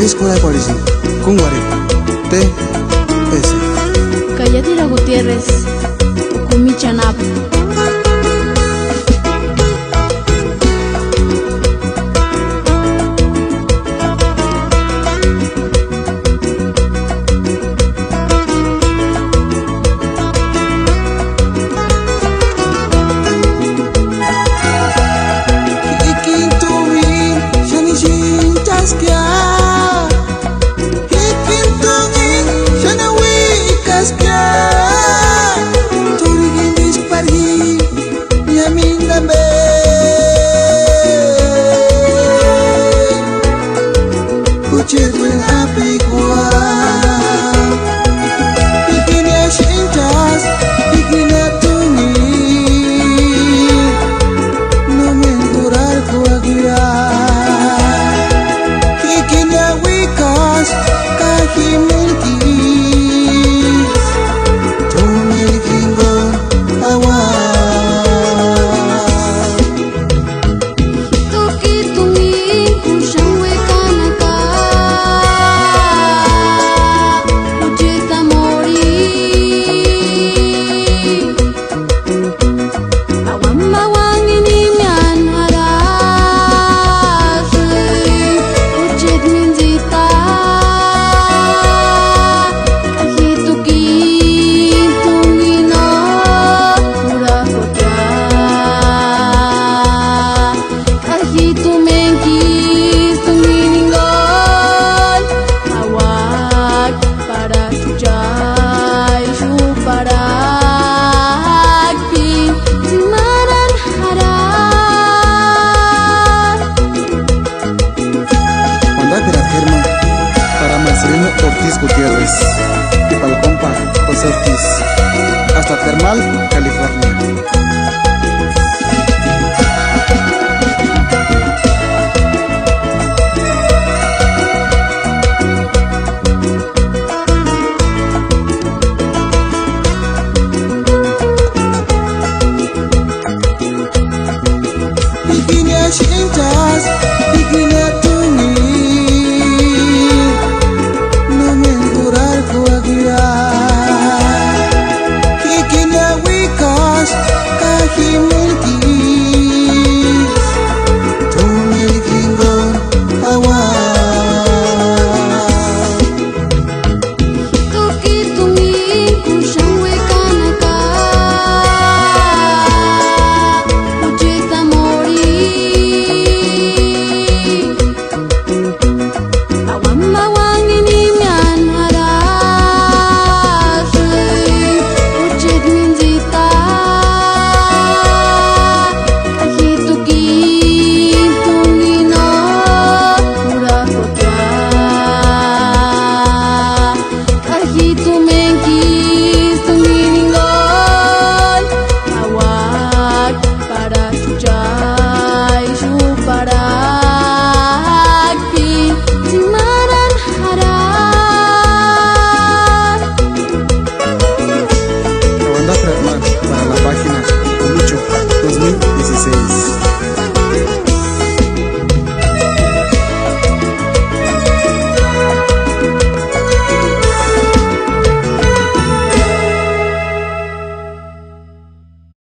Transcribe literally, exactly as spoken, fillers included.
Isï kurhakuarhisïnti kúngurheri T S. Ka Yadira Gutiérrez, Kumichani anapu. Jíkini tumina xáni xínchaskia, jíkini tumina xáni uíkaskia, t'urhijindispari ji. Iámendu ambe jucheti uénhapikua, jíkini xínchasï, jíkini tumina, nómeni kurharkuakia, jíkini uíkasï ka ji méntkisï t'umeri jinguni jauaka. Tuki tumina kuxani uekanhaka, jucheti amorhini. Auamauanhini iámendu jarhasï, jucheti mintsita, ka ji tuki tumina no kurhakuakia, ka ji tumentkisï tumina jinguni jauaka. Para chucha ixu para akpi tsimarhani jarhani. Mandak'erati Germán para Marcelino Ortiz Gutiérrez y para el compa José Ortiz. Hasta Thermal, California. Jíkini xínchasï, jíkini tumina, nómeni kurharkuakia, jíkini uíkasï ka ji méntkisï t'umeri jinguni jauaka. Tuki tumina kuxani uekanhaka, jucheti amorhini. Auamauanhini iámendu jarhasï, jucheti mintsita, ka ji tuki tumina no kurhakuakia, ka ji tumentkisï tumina jinguni jauaka. Para chucha ixu para akpi tsimarhani jarhani. Para la página Mucho dos mil dieciséis.